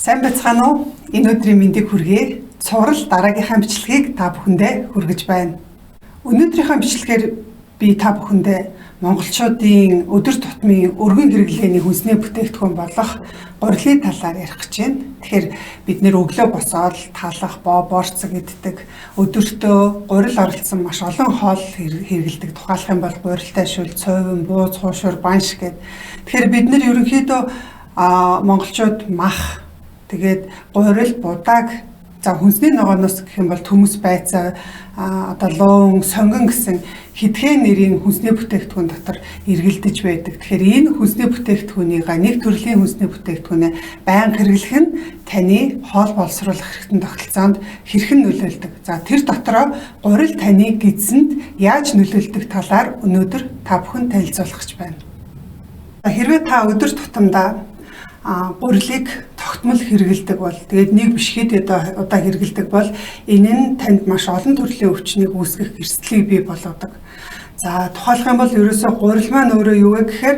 Сайн байцгаана уу? Энэ өдрийн мэндийг хүргэе. Цуврал дараагийнхаа бичлэгийг та бүхэндээ хүргэж байна. Өнөөдрийнхөө бичлэгээр би та бүхэндээ монголчуудын өдөр тутмын өргөн хэрэглээний хүнсний бүтээгдэхүүн болох гурилын талаар ярих гэж байна. Тэгэхээр бид нэр өглөө босоод талах, боо, борцог иддэг, өдөртөө гурил оролцсон маш олон хоол хэрэглэдэг. Тухайлах юм бол гурилтай шүл, цовин, бууз, хуушуур, банш гэд. Тэгэхээр бид нэр ерөнхийдөө монголчууд мах, тэгээд гурил, будааг, за хүнсний ногооноос гэх юм бол төмөс, байцаа, одоо луун, сонгон гэсэн хэдхэн нэрийн хүнсний бүтээгдэхүүн дотор эргэлдэж байдаг. Тэгэхээр энэ хүнсний бүтээгдэхүүнийг, нэг төрлийн хүнсний бүтээгдэхүүнээ байнга хэрэглэх нь таны хоол боловсруулах хэрэгтэн тогтолцоонд хэрхэн нөлөөлдөг. За, тэр дотроо гурил таны гэдсэнд яаж нөлөөлдөг талаар өнөөдөр та бүхэн танилцуулах гэж байна. Хэрвээ та өдөр тутамдаа гурилыг тогтмол хэрэглэдэг бол, тэгээд нэг биш хэд удаа хэрэглэдэг бол энэ нь танд маш олон төрлийн өвчнийг үүсгэх эрсдлийг бий болгодог. За, тухайлах юм бол ерөөсөө гурил маань өөрөө юу вэ гэхээр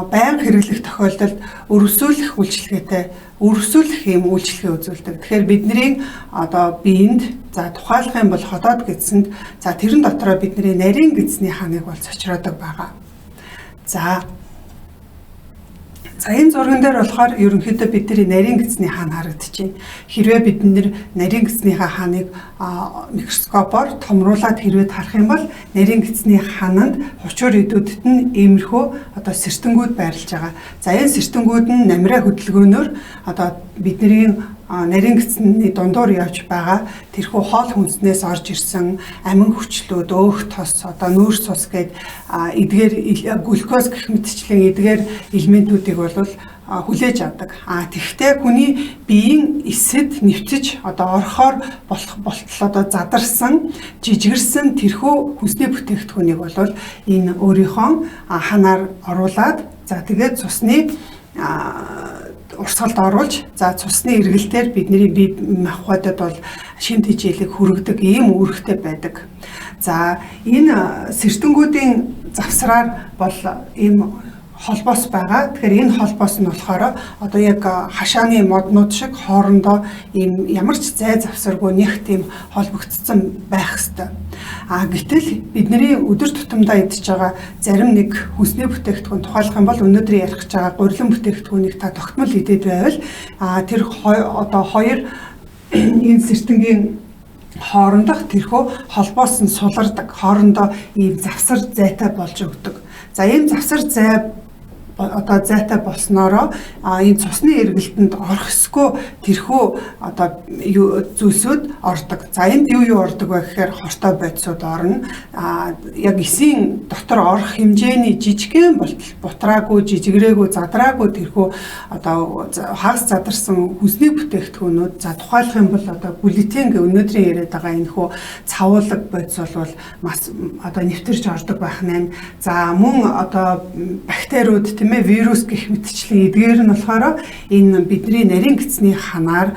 байнга хэрэглэх тохиолдолд өрөвсүүлэх үйлчилгээтэй, өрөвсүүлэх юм үйлчилгээ үзүүлдэг. Тэгэхээр бидний одоо биеинд, за тухайлах юм бол ходоод гэдсэнд, за тэрэн дотроо бидний нарийн гэдсний ханыг бол цочроодог байгаа. За, энэ зурган дээр болохоор ерөнхийдөө бидний нарийн гэдэсний хаан харагдаж байна. Хэрвээ бид нэр нарийн гэдэснийхаа хааныг микроскопоор томруулаад хэрвээ харах юм бол нарийн гэдэсний хаананд хучуур эдүүдэд нь иймэрхүү одоо сэртэнгүүд байрлаж байгаа. За, энэ сэртэнгүүд нь намраа хөдөлгөөнөөр одоо бидний нарийн гэдэсний дундуур явж байгаа тэрхүү хоол хүнснээс орж ирсэн амин хүчлүүд, өөх тос, одоо нүүрс ус гээд эдгээр глюкоз гэх мэтчлэн эдгээр элементүүдийг бол хүлээж авдаг. А тэгвэл хүний биеийн эсэд нэвтэж одоо орохоор болох болтол одоо задарсан, жижигэрсэн тэрхүү хүнсний бүтээгдэхүүнийг бол энэ өөрийнхөө ханаар оруулаад, за тэгээд цусны урсгалд оруулж, за цусны эргэлтээр бидний бие махбодод бол шим тэжээлийг хүргэдэг ийм үүрэгтэй байдаг. За, энэ сэртэнгүүдийн завсраар бол ийм холбоос байгаа. Тэгэхээр энэ холбоос нь болохоор одоо яг хашааны моднууд шиг хоорондоо ийм ямар ч зай завсаргүй нэг тийм холбогдсон байх ёстой. А гэтэл бидний өдөр тутамдаа идэж байгаа зарим нэг хүнсний бүтээгдэхүүн, тухайлах юм бол өнөөдөр ярих гэж байгаа гурилан бүтээгдэхүүнийг та тогтмол идээд байвал тэр одоо хоёр энэ сэртэнгийн хоорондох тэрхүү холбоос нь сулардаг, хоорондоо ийм завсар зайтай болж өгдөг. За, ийм завсар зай одоо зайтай болсноороо энэ цусны эргэлтэнд орох ёсгүй тэрхүү одоо зүйлсүүд ордог. За, энд юу юу ордог вэ гэхээр хортой бодисууд орно. Яг эсийн дотор орох хэмжээний жижигхэн болтол бутраагүй, жижигрээгүй, задраагүй тэрхүү одоо хагас задарсан хүнсний бүтээгдэхүүнүүд, за тухайлах юм бол одоо глютен гэх өнөөдрийн яриад байгаа энэ хүү цавуулаг бодис бол маш одоо нэвтэрч ордог байх нь. За, мөн одоо бактериуд, тийм ээ, вирус гэх мэтчлэн эдгээр нь болохоор энэ бидний нарийн гэдэсний ханаар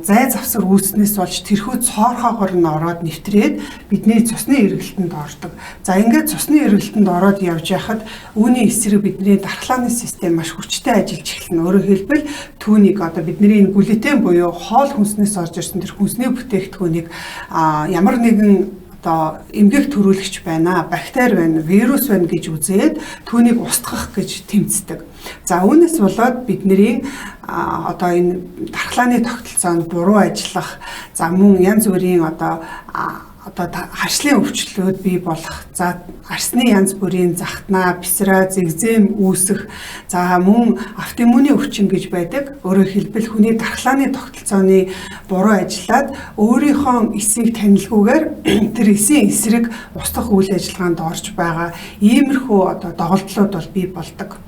зай завсар үүснээс болж тэрхүү цоорхоогоор нь ороод нэвтрээд бидний цусны эргэлтэнд ордог. За, ингээд цусны эргэлтэнд ороод явж байхад үүний эсрэг бидний дархлааны систем маш хүчтэй ажиллаж эхэлнэ. Өөрөөр хэлбэл түүнийг одоо бидний энэ глютен буюу хоол хүнснээс орж ирсэн тэр хүнсний бүтээгдэхүүнийг ямар нэгэн одоо эмгэг төрүүлэгч байна, бактери байна, вирус байна гэж үзээд түүнийг устгах гэж тэмцдэг. За, үүнээс болоод бидний одоо энэ дархлааны тогтолцоонд буруу ажиллах, за мөн янз бүрийн одоо харшлын өвчлөлүүд бий болох, за арсны янз бүрийн захтнаа, бисраа, зэгзэм үүсэх, за мөн автоиммуны өвчин гэж байдаг. Өөрөөр хэлбэл хүний дархлааны тогтолцооны буруу ажиллаад өөрийнхөө эсийг танилгүйгээр тэр эсийн эсрэг устгах үйл ажиллагаанд орж байгаа иймэрхүү одоо доголдлууд бол бий болдог.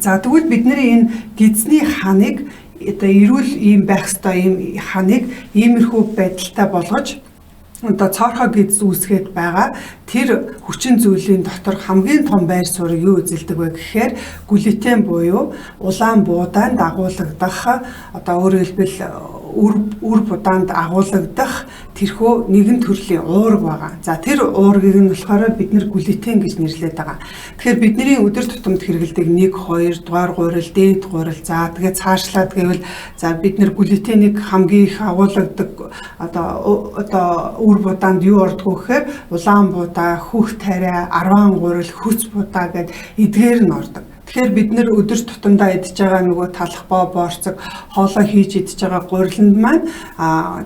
За, тэгвэл бидний энэ гэдэсний ханыг одоо эрүүл ийм байх ёстой ийм ханыг иймэрхүү байдалтай болгож одоо цоорхой гэдэс үүсгээд байгаа тэр хүчин зүйлийн дотор хамгийн том байр суурийг юу эзэлдэг вэ гэхээр глютен буюу улаан буудаанд агуулгадах, одоо өөрөөр хэлбэл үр будаанд агуулгадах тэрхүү нэгэн төрлийн уурга байгаа. За, тэр уургийг нь болохоор бид нар глютен гэж нэрлэдэг байгаа. Тэгэхээр бидний өдөр тутамд хэрэглэдэг 1, 2 дугаар гурил, дээд гурил, за тэгээд цаашлаад гэвэл, за, бид нар глютенийг хамгийн их агуулгадаг одоо үр будаанд юу ордог вэ гэхээр улаан будаа, хөх тариа, арваан гурил, хөц будаа гээд эдгээр нь ордог. Тэгэхээр бид нар өдөр тутамдаа идж байгаа нөгөө талах, боо, боорцог, хоолоо хийж идж байгаа гуриланд маань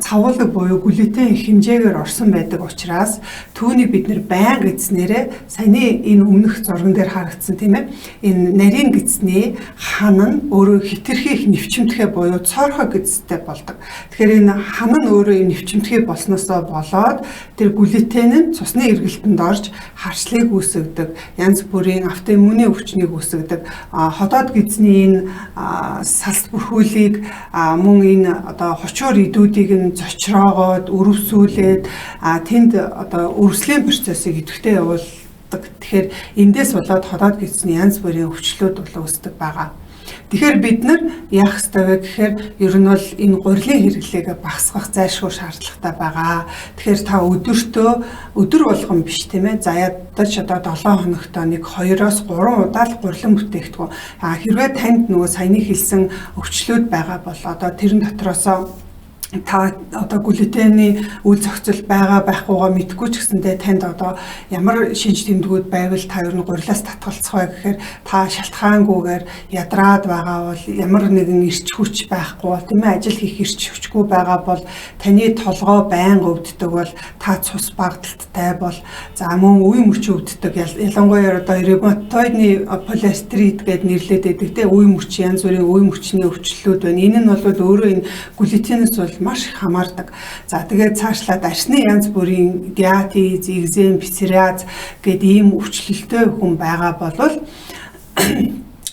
цавуулаг буюу глютен их хэмжээгээр орсон байдаг учраас түүнийг бид нар байнга идснээрээ саяны энэ өмнөх зурган дээр харагдсан, тийм ээ, энэ нарийн гэдэсний хан нь өөрөө хэтэрхий их нэвчимтгий буюу цоорхой гэдэстэй болдог. Тэгэхээр энэ хан нь өөрөө юм нэвчимтгий болсноосоо болоод тэр глютен нь цусны эргэлтэнд орж харшлыг үүсгэдэг, янз бүрийн автоиммуны өвчнийг үүсгэдэг, ходоод гэдэсний энэ салст бүрхүүлийг, мөн энэ одоо хучуур идүүдийг нь зочроогоод өрөвсүүлээд, тэнд одоо өрөвслийн процессыг идэвхтэй явуулдаг. Тэгэхээр эндээс болоод ходоод гэдэсний янз бүрийн өвчлүүд бол үүсдэг байгаа. Тэгэхээр бид нар яах ёстой вэ гэхээр ер нь бол энэ гурилын хэрэглээгээ багасгах зайлшгүй шаардлагатай байгаа. Тэгэхээр та өдөртөө, өдөр болгон биш, тийм ээ. За, ядаж одоо 7 хоногт нэг 2-оос 3 удаа л гурилан бүтээгдэхүүн. А хэрвээ танд нөгөө саяны хэлсэн өвчлүүд байгаа бол одоо тэрэн дотроосоо та одоо глютений үл зохицол байгаа байхгүйгаа мэдэхгүй ч гэсэндээ танд одоо ямар шинж тэмдгүүд байвал та ер нь гурилаас татгалзах вэ гэхээр та шалтгаангүйгээр ядраад байгаа бол, ямар нэгэн эрч хүч байхгүй бол, тийм ээ, ажил хийх эрч хүчгүй байгаа бол, таны толгой байнга өвддөг бол, та цус багадалтай бол, за, мөн үе мөч өвддөг, ялангуяа одоо ревматоидны полиартрит гээд нэрлэдэг байдаг, те, үе мөч, янз бүрийн үе мөчний өвчлөлүүд байна. Энэ нь бол өөрөө энэ глютенээс бол маш их хамаардаг. За, тэгээд цаашлаад арьсны янз бүрийн диатез, экзем, псориаз гээд ийм өвчлөлттэй хүн байгаа болвол,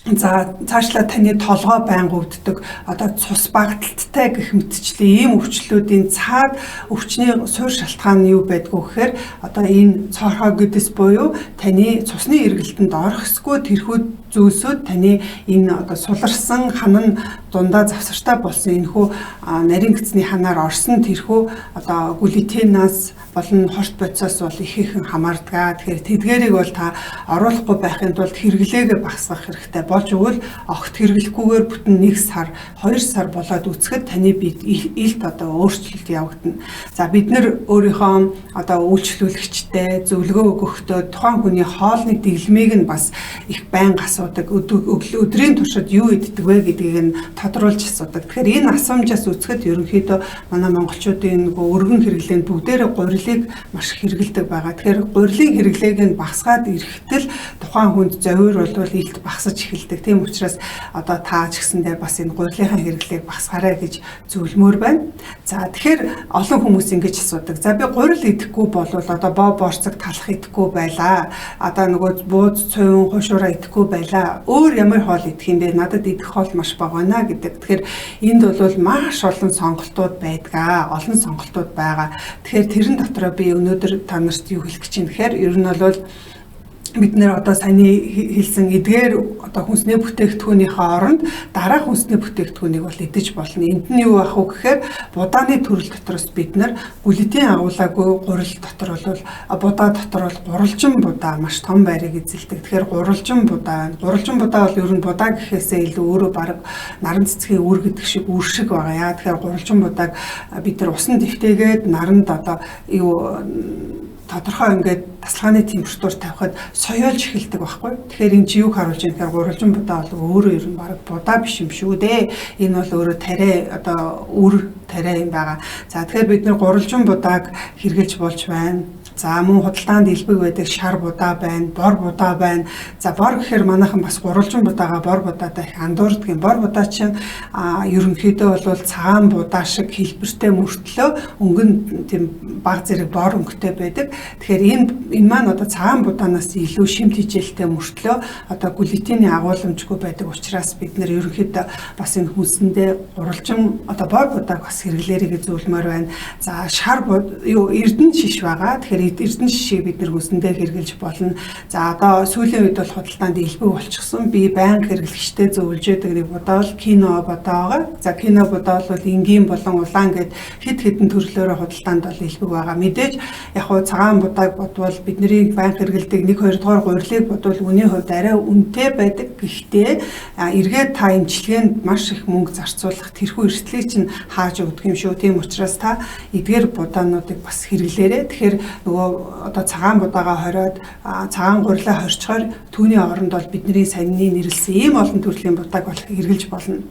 за, цаашлаа таны толгой байнга өвддөг, одоо цус багадалтай гэх мэтчлэн ийм өвчлөлүүдийн цаад өвчний суурь шалтгаан нь юу байдгүй гэхээр одоо энэ цоорхой гэдэс буюу таны цусны эргэлтэнд орох ёсгүй тэрхүү зүйлсүүд таны энэ одоо суларсан хан нь дундаа завсартай болсон энэхүү нарийн гэдэсний ханаар орсон тэрхүү одоо глютенаас болон хорт бодисоос бол их ихэн хамаардаг. Тэгэхээр тэдгээрийг бол та оруулахгүй байхын тулд хэрэглээгээ багасгах хэрэгтэй. Болж өгвөл огт хэрэглэхгүйгээр бүтэн 1 сар, 2 сар болоод үзэхэд таны биед илт одоо өөрчлөлт явагдана. За, бид нар өөрийнхөө одоо үйлчлүүлэгчтэй, зөвлөгөө өгөхдөө тухайн хүний хоолны дэглэмийг нь бас их байнга асуудаг. Өдрийн туршид юу иддэг вэ гэдгийг нь тодруулж асуудаг. Тэгэхээр энэ асуумжаас үзэхэд ерөнхийдөө манай монголчуудын нөгөө өргөн хэрэглээнд бүгдээрээ гурилыг маш их хэрэглэдэг байгаа. Тэгэхээр гурилын хэрэглээг нь багасгаад ирэхдээ л тухайн хүнд зовиур болвол илт багасаж эхэлдэг. Тийм учраас одоо та ч гэсэндээ бас энэ гурилынхаа хэрэглээг багасгаарай гэж зөвлөмөөр байна. За, тэгэхээр олон хүмүүс ингэж асуудаг. За, би гурил идэхгүй болвол одоо боо борцог, талах идэхгүй байлаа. Одоо нөгөө бууз, цуйван, хушуура идэхгүй байлаа. Өөр ямар хоол идэх юм бэ? Надад идэх хоол маш бага байна гэдэг. Тэгэхээр энд бол маш олон сонголтууд байдаг. Олон сонголтууд байгаа. Тэгэхээр тэрэн дотроо би өнөөдөр та нарт юу хэлэх гэж байна гэхээр ер нь бол бид нар одоо саяны хэлсэн эдгээр одоо хүнсний бүтээгдэхүүнийхээ оронд дараах хүнсний бүтээгдэхүүнийг бол идэж болно. Энд нь юу байх вэ гэхээр будааны төрөл дотроос бид нар глютен агуулаагүй гурил дотор бол, будаа дотор бол гурвалжин будаа маш том байрыг эзэлдэг. Тэгэхээр гурвалжин будаа байна. Гурвалжин будаа бол ер нь будаа гэхээсээ илүү өөрөө бараг наран цэцгийн үр гэдэг шиг үр шиг байгаа. Яа тэгэхээр гурвалжин будааг бид нар усан дэвтээгээд наранд одоо юу тодорхой ингээд тасалгааны температур тавихад соёолж эхэлдэг байхгүй. Тэгэхээр энэ чи юуг харуулж байна гэхээр гурвалжин будаа бол өөрөө ер нь бараг будаа биш юм шүү дээ. Энэ бол өөрөө тариа, одоо үр тариа юм байгаа. За, тэгэхээр бид нар гурвалжин будааг хэрэглэж болж байна. За, мөн худалдаанд элбэг байдаг шар будаа байна, бор будаа байна. За, бор гэхээр манайхан бас гурвалжин будаага бор будаатай их андуурдаг юм. Бор будаа чинь ерөнхийдөө бол цагаан будаа шиг хэлбэртэй мөртлөө өнгө нь тийм баг зэрэг бор өнгөтэй байдаг. Тэгэхээр энэ маань одоо цагаан будаанаас илүү шимт хичээлтэй мөртлөө одоо глютений агуулмжгүй байдаг учраас бид нар ерөнхийдөө бас энэ хүнсэндээ гурвалжин одоо бор будааг бас хэрэглээрэй гэж зөвлөмөр байна. За, шар юу эрдэнэ шиш байгаа. Тэгэхээр эрдэнэ шишийг бид нар хүйсэндээ хэрэглэж болно. За одоо сүүлийн үед бол худалдаанд элбэг болчихсон. Би байнга хэрэглэгчтэй зөвлөж байдаг нэг будаа бол кино будаа байгаа. За кино будаа бол энгийн болон улаан гэд хэд хэдэн төрлөөрөө худалдаанд бол элбэг байгаа. Мэдээж яг хуу цагаан будааг бодвол бидний байнга хэрэглэдэг 1 2 дугаар гурилыг бодвол үнийн хувьд арай үнэтэй байдаг. Гэхдээ эргээд та эмчилгээнд маш их мөнгө зарцуулах тэрхүү эрсдлийг чинь хааж өгдөг юм шүү. Тийм учраас та эдгээр будаануудыг бас хэрэглээрэй. Тэгэхээр нөгөө одоо цагаан будаага хориод цагаан гурилаа хорчхоор түүний оронд бол бидний саяны нэрлсэн ийм олон төрлийн будааг бол хэрэглэж болно.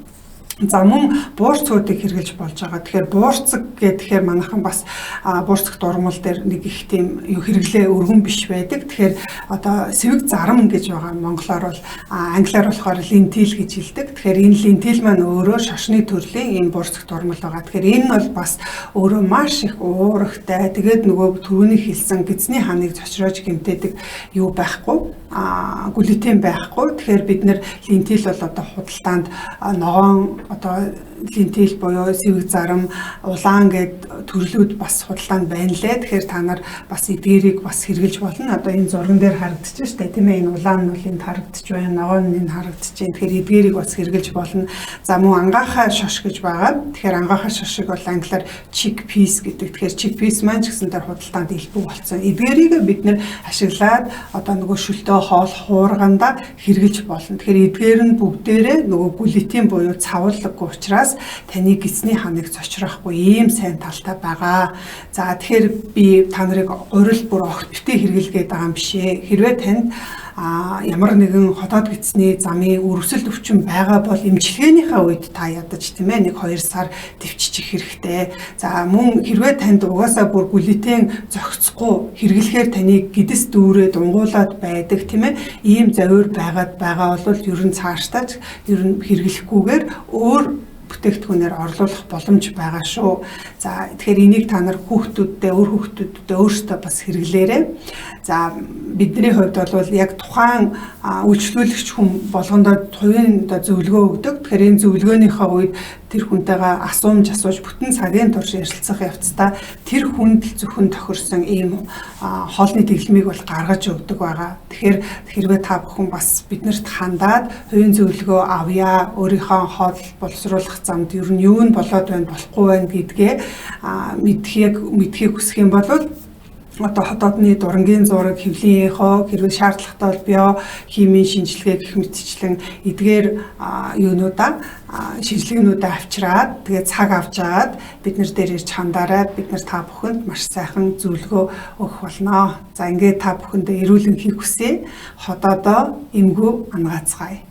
За мөн буурцуудыг хэрэглэж болж байгаа. Тэгэхээр буурцаг гэхээр манайхан бас буурцаг дурмал дээр нэг их тийм юу хэрэглээ өргөн биш байдаг. Тэгэхээр одоо сэвэг зарам гэж байгаа. Монголоор бол англиар болохоор lentil гэж хэлдэг. Тэгэхээр энэ lentil маань өөрөө шашны төрлийн ийм буурцаг дурмал байгаа. Тэгэхээр энэ нь бол бас өөрөө маш их уурагтай. Тэгээд нөгөө түрүүний хэлсэн гэдэсний ханыг цочроож гэмтээдэг юу байхгүй. Глютен байхгүй. Тэгэхээр бид нар lentil бол одоо худалдаанд ногоон одоо lentil буюу сэвэг зарам, улаан гэд төрлүүд бас худалдаанд байна лээ. Тэгэхээр та нар бас эдгээрийг бас хэрэглэж болно. Одоо энэ зурган дээр харагдчих штэ, тийм ээ, энэ улаан нь бол энд харагдчих байна, ногоон нь энд харагдчих. Тэгэхээр эдгээрийг бас хэрэглэж болно. За мөн ангаахай шош гэж байгаа. Тэгэхээр ангаахай шошиг бол англиар chickpeas гэдэг. Тэгэхээр chickpeas маань ч гэсэн дээр худалдаанд элбэг болсон. Эдгээрийг бид нар ашиглаад одоо нөгөө шөлтөө хоол хуурганда хэрэглэж болно. Тэгэхээр эдгээр нь бүгдээрээ нөгөө глютен буюу цавлаггүй учраас таны гэдэсний ханыг цочроохгүй ийм сайн талтай байгаа. За тэгэхээр би та нарыг гурил бүр огт битгий хэрэглэгээд байгаа юм биш ээ. Хэрвээ танд ямар нэгэн хотоод гэдэсний замын өрөвсөлт өвчин байгаа бол эмчилгээнийхээ үед та ядаж, тийм ээ, 1 2 сар тэвччих хэрэгтэй. За мөн хэрвээ танд угаасаа бүр глютен зохицохгүй, хэрэглэхээр таны гэдэс дүүрээд унгуулад байдаг, тийм ээ, ийм зовиур байгаад байгаа бол ер нь цаашдаа ер нь хэрэглэхгүйгээр өөр бүтээгдэхүүнээр орлуулах боломж байгаа шүү. За тэгэхээр энийг та нар хүүхдүүддээ, өөр хүүхдүүддээ өөрсдөө бас хэрэглээрэй. За бидний хувьд бол яг тухайн үйлчлүүлэгч хүн болгондоо хувийн одоо зөвлөгөө өгдөг. Тэгэхээр энэ зөвлөгөөнийхөө үед тэр хүнтэйгээ асуумж асууж бүтэн цагийн турш ярилцах явцдаа тэр хүнд л зөвхөн тохирсон ийм хоолны дэглэмийг бол гаргаж өгдөг байгаа. Тэгэхээр хэрвээ та бүхэн бас биднэрт хандаад хувийн зөвлөгөө авъя, өөрийнхөө хоол боловсруулах замд ер нь юу нь болоод байна, болохгүй байна гэдгээ мэдхийг хүсэх юм бол одоо хотоодны дурангийн зураг, хэвлийн эхо, хэрвээ шаардлагатай бол био химийн шинжилгээ гэх мэтчлэн эдгээр юунуудаа шинжилгээнүүдээ авчираад тэгээд цаг авч агаад бид нар дээр ирж хандаарай. Бид нар та бүхэнд маш сайхан зөвлөгөө өгөх болно. За ингээд та бүхэндээ эрүүл энхийг хүсье. Хотоодоо эмгүй анагаацгаая.